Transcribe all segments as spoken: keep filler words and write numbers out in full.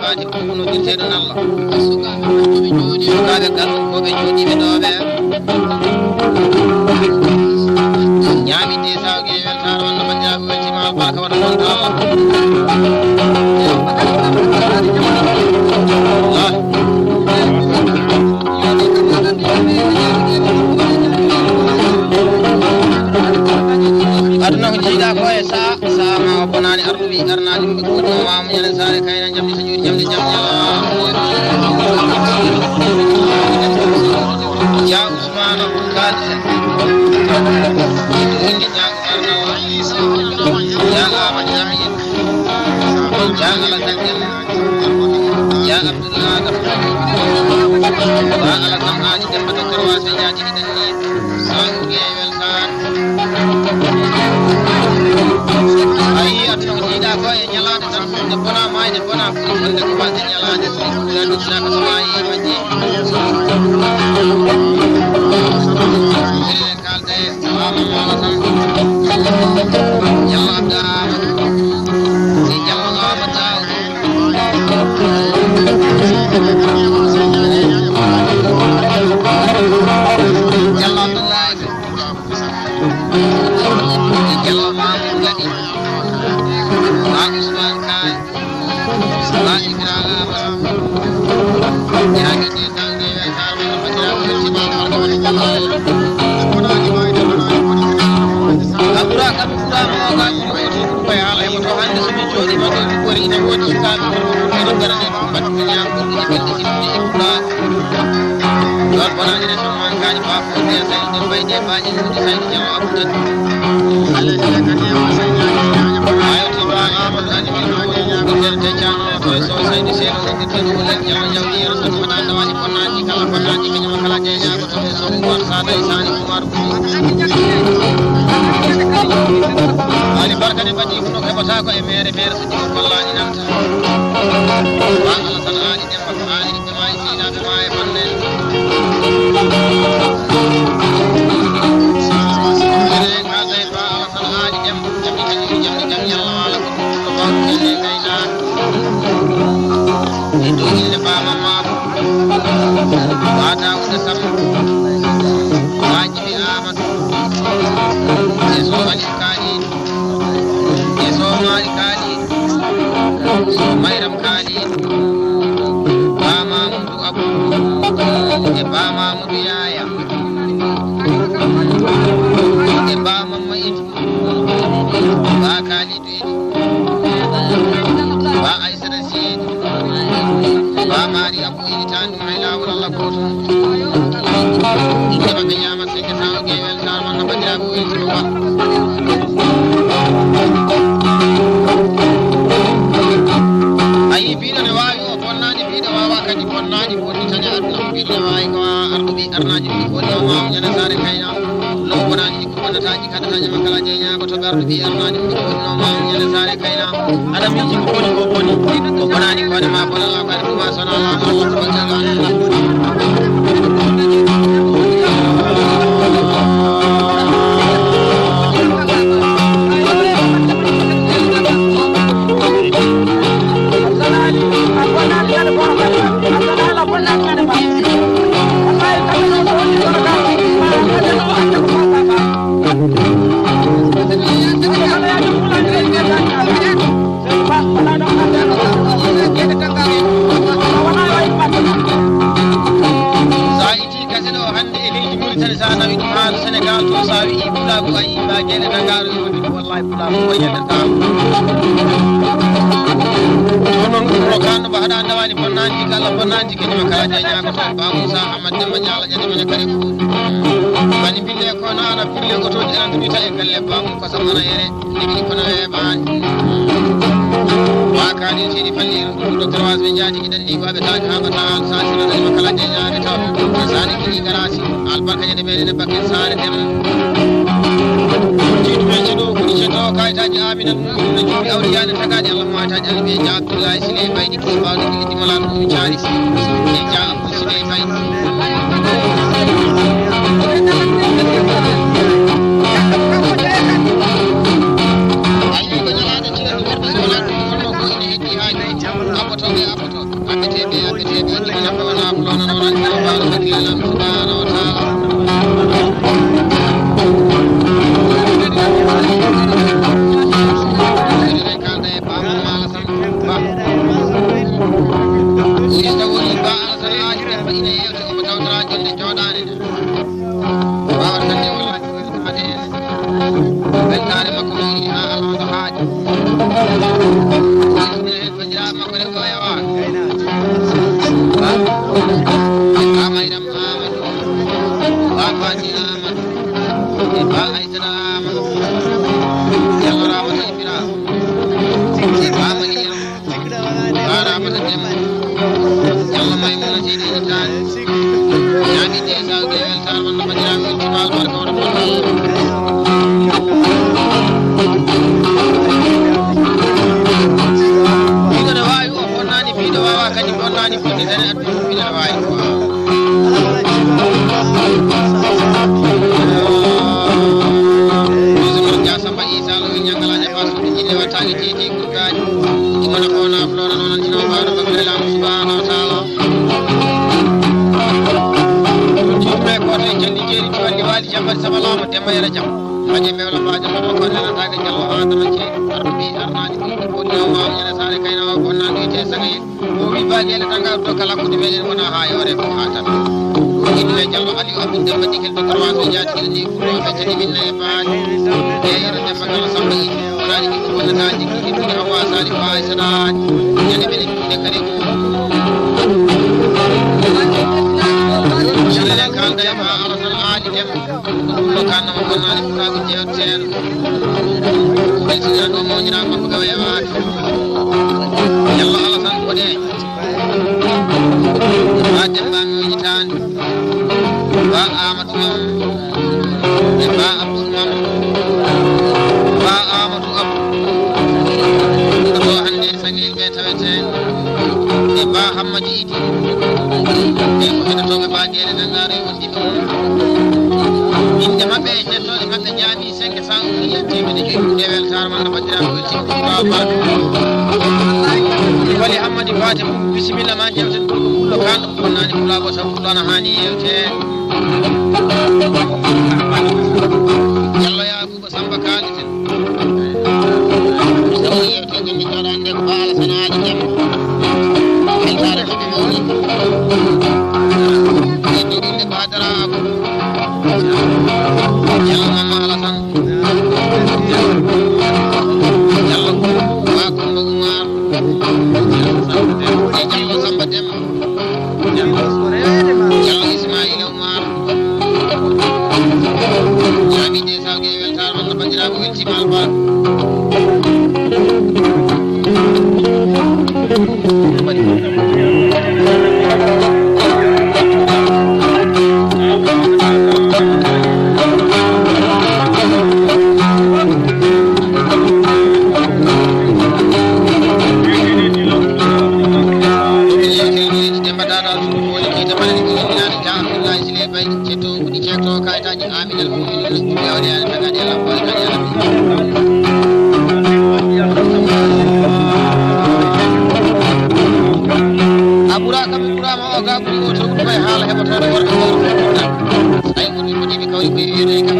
Ati ko no dirteɗo nalla. Sukaaɓe galɗo ko ɓe jooɗiiɓe ɗo ɓe. Ñaami de sawge weltaare walla banndiraaɓe weltiima albarka wata ɗon to Allah. Aduna ko jiiɗa ko e sa, sa ma o bonani arɗo wi arnani ko ko no ma mo ñande sare kayna jamdi so juuti jamdi jamdi. Ya Usman Abdul Kadir. Indi ñago arna wa. Ya Ahmad Jamil. Ya Alasan Jamil. Ya Abdullah Abdullah. Ba Alasan Ali Demba Docteur Wasa Jaji Gidanni. Sahu Gewel Sar. Ayi, aduna ko jiiɗa ko e ñalaande tan, nde bona maayde bona, ɓuri wonde ko waasde ñalaande, ɓuri wonde ko waasde ñalaande, ɓuri wonde ko waasde ñalaande. Kalde, Baba Mama tan. Yalla Abdou Amadou. Yalla Amadou. Yalla Abdoulaye. Yalla Mamour Gadi. Ba Ousmane Kane. Kabura, kabura, ko yaala e moto hannde so min jooɗiima ɗo, ɗum woni ina woodi sukaaɓe, ina ngara ɗe ɗum mbaɗi ko ñaam, ɗum ina belɗi, ina belɗi, ina belɗi. Ɗon bonani retoman kadi bafo de sayde bayde baji de sayde jama abudan. Ayo to ba abudan. Docteur Techano to so sayde selo de to wala jama jawdi ro so mata dawani bonani kala bonani kanyama kala de ya ko to so war sa dai sani ko war. Ali barka de bati ko no ke bata ko e mere mere so jima kollani nan. Ba ala san ali de ba ali. Mayram Kali, Ba Mamudu Abu, e Ba Mamudu Yaya, e Ba Mamma Idi, Ba Kalidu Idi, Ba Aysata Sidi, Ba Mari Abu Idi, tan ɗum hay laawol Allah gooto. Inde maɓɓe ñaama. Ayi, biɗo ne waawi o bonnaani, biɗo waawa kadi bonnaani, bonni tan e aduna. Biɗo ne waawi ko arɗo ɓi arnaaji ɗi bonni o maaw ñande saare kayna. Lo bonnaani ko bonnataaji kada tan ñama kala jeña ko to ɓe arɗo ɓi arnaaji ɗi bonni o maaw ñande saare kayna. Aɗa miiji ko boni ko boni, ko bonaani ko hoore ma bonana kadi ɗum a sona. Sa itti kase ɗo hannde e leydi Mauritanie, sa nawi ɗum haa Sénégal to, sa wi'i pulaagu a yi'i ba geɗe Dakar, yo waɗi ɗum, wallahi pulaagu ko yeddataa. Ɗum noon ɗum rokano ba haɗa ndawani bonnanti kala bonnanti keñuma kala jeñaako to ba Moussa Ahmad Demba Ñaala. Ñande mene kadi ko bani bille ko na ana bille ko to jana dumi ta e galle ba mun ko samana yere libi ko na e ban. Wa kadi tini falli docteur Wasbe jaati gidan ni ba be ta ha ba ta sa sina da makala de ya de to. Sani kini garasi albarka ñande mene ne bakke sare dem. Jiitu men ci ɗo kuni ci ɗo kayitaji amina ɗum ɗum ne jumbi awliyaade tagaade Allah maataji alɓe ja Abdoulaye Sile baydi ko bawde ko yiddi malal ɗum caari si e ja Abdou Sile baydi. Ayni ko ñalaade ci ɗum worɓe so wala ɗum wonno ko ine heddi haaji abbotoɓe abboto. Waɗaani nde. Waawata nde wallaahi weltaade en. Weltaare makko mawni haa alaa ɗo haaɗi. Ina heen banndiraaɓe makko Rewɓe Oyawa. Ba Mayram Amadou. Ba Fatima Amadou. E Ba Aïssata Amadou. Yalloraama no Ibrahima. Ba Mariam. Baaraama to Demba. Yalla Maymuna Seydi Itaali. Ñaami de saw de weltaare wonno banndiraaɓe weltima albarka wata bonno. Mbiɗo ne waawi o bonnaani, mbiɗo waawa kadi bonnaani, bonde dane addu mbiɗo ne waawi. Bisimilla Dia Samba Issa Lo, ñangalaaje basuɗi jinne wattaange jeeji. Ɗi mona ko na flora noon antina o mbaɗo ko Lelaaɗo subhanahu wa taala. Ɗum ɓe ko to e calli jeeri cuwalli waali jambati saba laamu Demba Yero Jam. Mbaɗi mbewla mbaɗi mbaɗo ko nanataake Jallo Adama Ceeri. Arɗo ɓi arnaani ko ko ɗi o waawi ñande saare kayna o bonnaan ɗo te saga yit. O wi ba gele tanga to kala ko ɗi meɗen wona haa yore ko haa tan. Ɗum ɓe Jallo Aliou Abdou Demba Dikel to Karwaso jaati ɗi. Ɗo ɓe calminna e baali. Eyyi, no Demba Kala Samba Idi, wonani ɗi ko bonnataaji, ɗi ɓuri Hawwa Sali Ba Aysata. Ñande ɓe ɗi ɗe kadi ko. Ñande ɗen kalda e Ba Alasan Aali Demba. Ɗum ɗo kanna mo bonnani Fulaɓe jewten. Ɓe sigira ɗo mawñira makko ɓe wayawaaki. Yallah Alasan ko ɗe. Ba Demba mi wejitaani. Ba Amadou Mam. E Ba Abdoul Mam. Ba Amadou Abdou. Ko ɗo hannde e sangil ɓe tawete. E Ba Hammadi Idi. E ko heɗotooɓe Ba Jeere Danngaaro e wondiiɓe mum. Innde maɓɓe e jettooɗe maɓɓe jaami. Cinq cent millions teemedde joyi. Nde weltaare ma, no banndiraaɓe weltiima. Ba Ba. Wali Hammadi Fatim, bisimilla ma, jewten ko Pullo Kan, ko naani Pulaagu sabu Pullo ana haani yeewte. Jallo Yaakuba Samba Kaaliten. Sabu yeewte jimmi jooɗaande ko Ba Alasan Aali Dem. Weltaare maɓɓe mawni. Ɓe ɗum de Ba Daraago. Jallo Mama Alasan. Jallo Ba Kumba Umar. E Jallo Samba Dem. Jallo Ismaila Umar. Jaabide sawge weltaare walla banndiraaɓe weltiima Alfa. Demba Dada Sugu woni kiita mbaɗani ko yimɓinaade Dia Abdoulaye Sile Bay, cetto woni cetto kayitaaji Aminal Muminin, Jawdi Yàlla tagaɗi Yàlla boole kadi Yàlla. A ɓuraa kam mi ɓuraa ma o ga ɓuri o to ɗum koye haala heɓotoɗo worɓe mawɓe fof tan. Ay woni ko ɗiɗi kawri koye wiyeede e kam.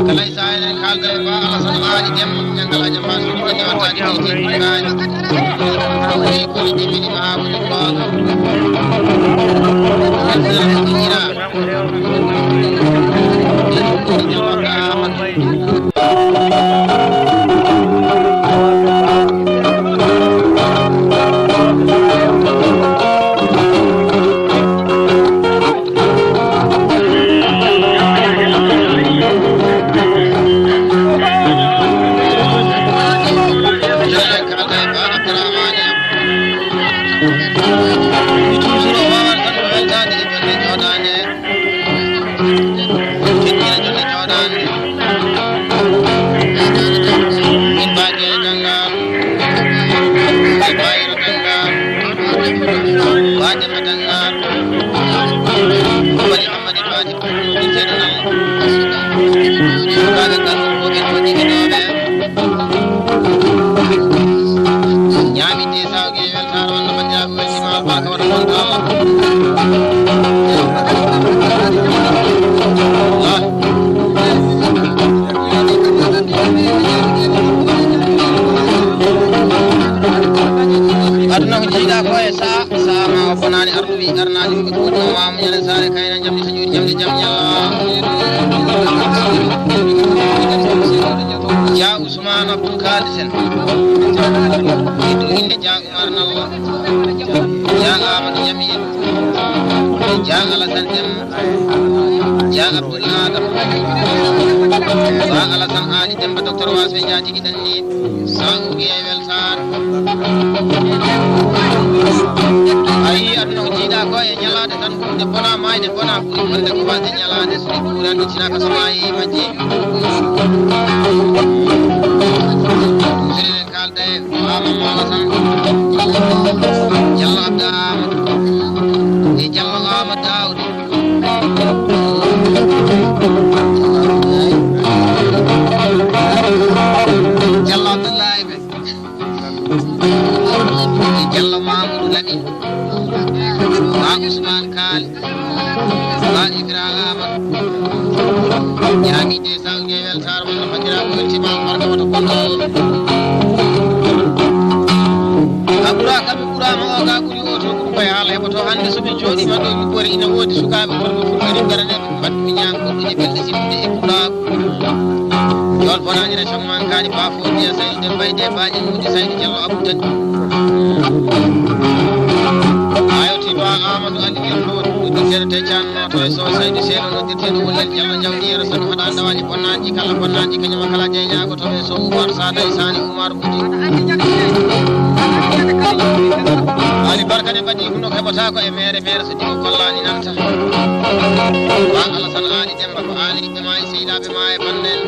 Kalay sa enen kalda e Ba Alasan Aali Dem, ñanngal a jam maa suuɗi ɓe ndewantaade ɗi teɗɗi kaani. Ko ɗi koli ɗi mbiɗi ma haa ko ɗi koono. Ira. Min Ba Jeere Gannga, Ba Bayro Gannga, Ba Demba Gannga, Mari Hammadi Fati, Seydou Namo, Ba Gannga, ko ɓe woni ɓe ɗo ɓe. Ñaami de sawge weltaare walla banndiraaɓe weltima albarka wata wontaama. Jam Ñalla. Dia Ousmane Abdou Kalisen. Ito inde Dia Oumar Nalla. Dia Amadou Jamil. Dia Alassane Deme. Dia Abdoul Adam. Ba Alassane Ali Demba, Docteur Wassoui Dia tigi tan ni. Sa ugi e weltaare. A yii aduna ko jiiɗa ko e ñalaade tan, ko nde bona maayde bona ɓuri wonde ko waasde ñalaade, so ɗi kuuran ɗi tinaka so maayi majji. Minen en kaalda e Baba Mama Alassane, Diallo Abdou Amadou e Diallo Amadou Daouda. Diallo Abdoulaye ɓe. E Diallo Mamoudou Lamine. Ba Ousmane Kali. Ba Ibrahima. Ñaami de sawge weltaare mon no fajira ko weltima barka wata kono. A ɓura kam ɓe ɓurama o ga ɓuri o to ko koye haala heɓoto hannde so ɓe jooɗima ɗo mi ɓori ina woodi sukaaɓe wonɓe fulɓe rimɓe reneɓe. Mbaɗmi ñaam ko ɗiɗi belɗe siftude e pulaagu. Jol bonaani région man kaani bafo biya Saydu Demba e Demba e Mudi Saydu Jallo Abu Tani. Ayoti ba Amadou Ali Gel Fod, ɗum seeɗa te canno to e so Saydu Selo no dirte ɗum wollel Jallo Jawdi Yero Sanu haɗa andawani bonnaaji kala bonnaaji kanyama kala jeyñaago to e so Umar Sada e Sani Umar Budi. Ali Barka ne mbaɗi huno heɓata ko e mere mere so jiwo kollani nanta. Ba Alasan Ali Demba ko Aali ɓe ma e seydaaɓe ma e banndel.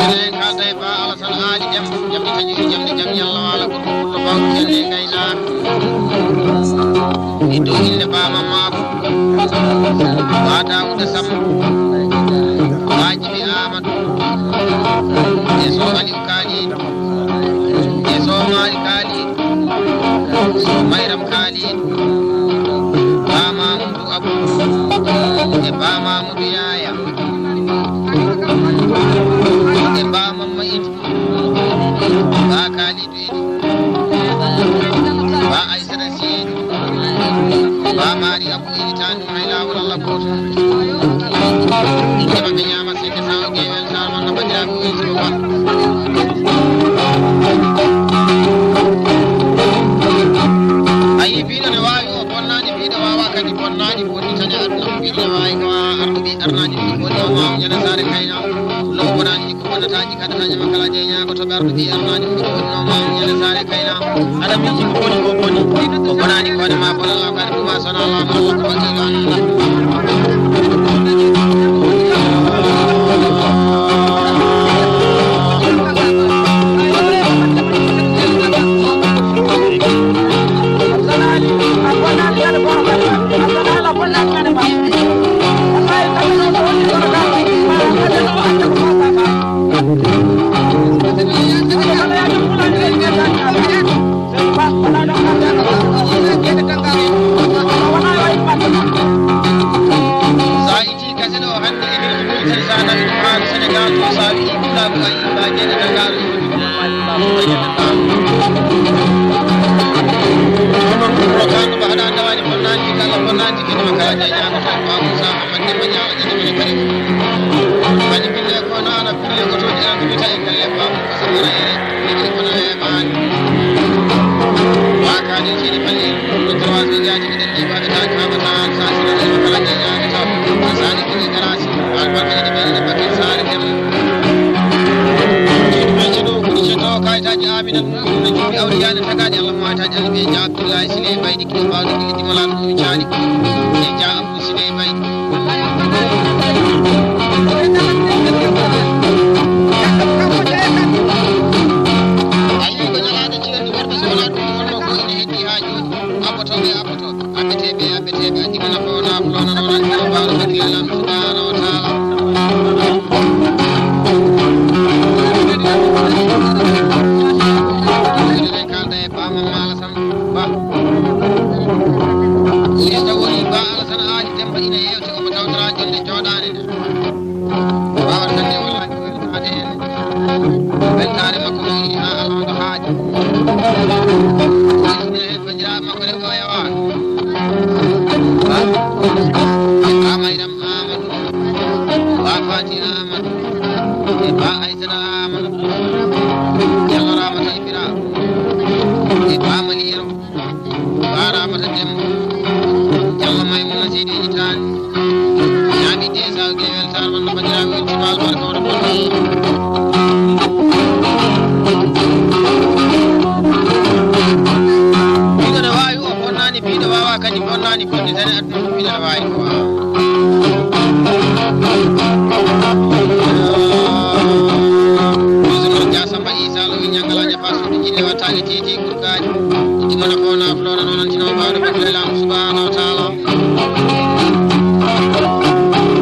Enen kaalda e Ba Alasan Aali Dem, jamɗe taƴiri jamɗe jam Yalla waala ko ɗum fullo bawɗo jannde e ngaynaaka. E dow innde Ba Mamma Abu, Ba Daawuda Samb, Ba Jibi Aamadu, e so Aliw Kaaliidu, e so Maari Kaaliidu, so Mayram Kaaliidu, Ba Mamudu Abu, e Ba Mamudu Yaaya, e Ba Mamma Idi, Ba Kaaliidu Idi, Ba Aysata Siidi, Ba Maari Abu Idi Taani. Hay laawol Allah gooto. Inde maɓɓe ñaama seede sawo gewel sawo man no banndiraaɓe o yettude ba. A yii biiɗo ne waawi o bonnaani, biiɗo waawa kadi bonnaani, bonni tan e aduna. Biiɗo ne waawi ko artuɓe arnaani, bonni o maaw ñande saare kayna. Lo bonani ko bonataaji. Kadi tan ñama kala jey ñaago to ɓerɗo ɓi arnaani ko wonno ma ñande saare kayna. Aɗa miiji ko boni ko boni. Ko bonani kone ma bonano kadi ɗuma sona lama Allah ko waɗi ɗo annda. Sa iti kase ɗo hannde e nder Mauritanie, sa nawi ɗum haa Sénégal to, sa wi'i pulaagu a yii ba jeeɗe Dakar. Jonon ɗum rokaano ba haɗa ndawani bonnaaji kala bonnaaji kadi ma kala jeeñaano tan ba Moussa Ahmad Demba Ñaawo. Kadi bille ko nana bille ko toji an bita e kalle ba ko sabara e ni ko na e mani. Wa kadi ci ni bali ko trois milliards de ni ba ta ka ba ta sa si ni kala ni ya ta sa ni ni garasi al ba ni ni ba ki sare dem. Ci ni ci do ku ci to kai ta ji amina ni ji awliya ni ta ka ji Allah ma ta ji albi ja Abdullahi Sile bai di ki ba di ki mala ni ci ni. Ni ja Abu Sile bai. Ayi ko ñalaande ceerno warde so wonaa ɗum wonno ko ine heddii haa jooni. Abbotooɓe e abbotooɓe, abbeteeɓe e abbeteeɓe, addi ko nafa wonaa ko wonaa wonaa ko baawɗo hakkille lan subhaanahu wa taala. Eɗen kaalda e Ba Mamma Alasan Ba. Woni so tawi woni Ba Alasan Aali Demba ina yeewa. E Ba Mayram Amadou, Ba Fati Amadou, e Ba Aysata Amadou, Jallo Ramata Ibra, e Ba Mali Yero, Ba Ramata Dem, Jallo Maymuna Sidi Itani, Ñaami Desa Gewel Sar walla Badiraɓe weltima albarka oɗo bonno. Miɗo ne wawi o bonnani, miɗo wawa kadi bonnani, bonde tane adduno. Miɗen waawi ko waawa. Ɗum so noon, Dia Samba Issa Lo, Ñangal Aja Fass, Jinne Wattaange Titi Kurkaaji. Ɗi mona ko na Flora noon, tino baawɗo ɓe Lelaaɗo Subhaanahu wa Taala.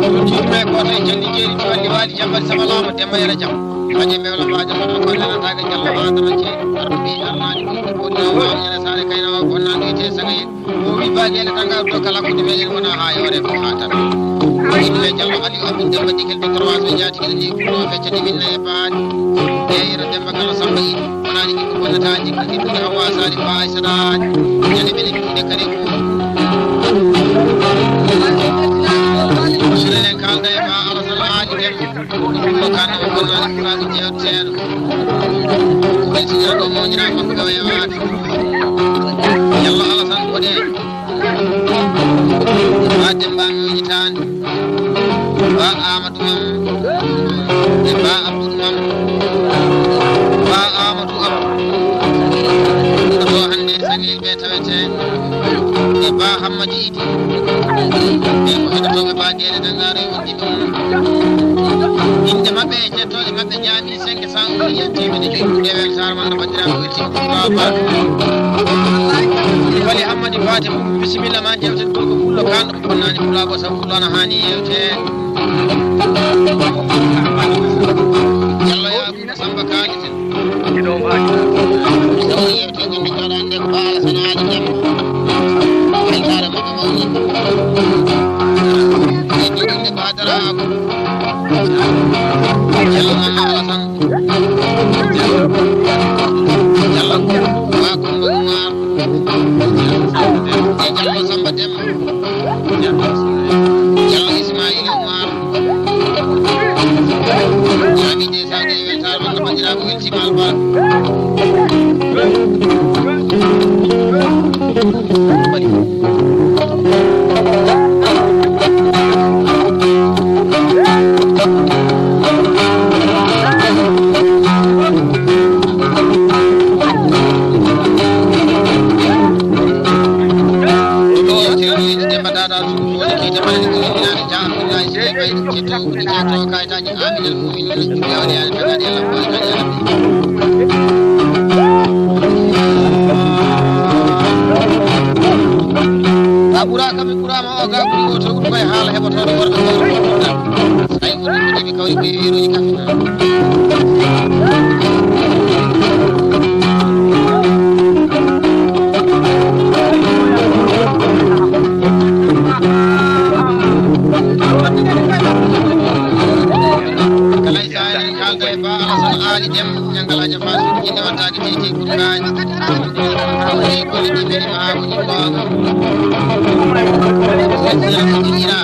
Ɗum jiiɗi me gooto e calli jeeri, ɗi walli waali, jabbati sama laama, Demba Yero Jam. Baje mbewla baajo, kono ko nanataake Jallo Adama Ceeri. Arɗo ɓii arnaaji, ɗum ko ɗum, ene saare kayna o, bonnaaɗo e te saga. O wi baagele tan ngal ɗo kala ko ɗume en wona ha yore ko ha tan. Ko ɗume Jallo Aliou Abdou Demba Dikel de trois o jaati kala ni ko fecca de minna e baani. E yero Demba kala Samba Idi. Wonani ko bonnata jikki ki ɓuri hawa sali ba ay sadaji. Ñande ɓe ɗi ɗuɗe kare ko. Sirenen kalda e ba Alasan Ali Demba. Ɗo kanno o bonnani kurago jewteɗo. Ko ɓe sigira ɗo moñira makko o e waati. Jallo Alasan ko ɗe. Ba Demba mi woni tan. Ba Amadou Mam. E Ba Abdou Mam. Ba Amadou Abdou. Ko ɗo hannde sangil ɓe tawete. E Ba Hammadi Idi. Ɓe ko heɗotooɓe Ba Gere Dangare wonde ɗum. Innde maɓɓe e jettooje maɓɓe ñaami. Cinq cent millions teemedde joyi. Dewel Sarr walla banndiraaɓe wetti Pulaar Ba. Wali Hammadi Fatim, bisimilla ma, jewten ko ko pullo kanɗo bonnani pulaa ko sabu pullo ana haani yewte. Jallo Yakuba Samba Kali ten. Ɗo yewte jimmi joɗande ko Baala Sanaali Dem. Weltaare maɓɓe mawni. Ɓe joginde Badara Abu. Jallo Mama Alasan. Jallo Ba Kumba Umar. E Jallo Samba Dem. Jallo Ismaila Umar. Jami de sa de welta wala bandira ko welti mal ba. Ka ɓura kam mi ɓurama o ga ɓuri o to ɗum koye haala heɓotoɗo worɓe mawɗo mawɗo ɗan. Tawi woni ko ɗeɓi kawri koye weeruji kafina. Kalay sa en kalda e ba Alasan Ali Dem, ñangal Aja Fasu, jinne wattaki titi kurkaji. Kawri ko ɗeɓi ma ko ɗum ɗo. Ira.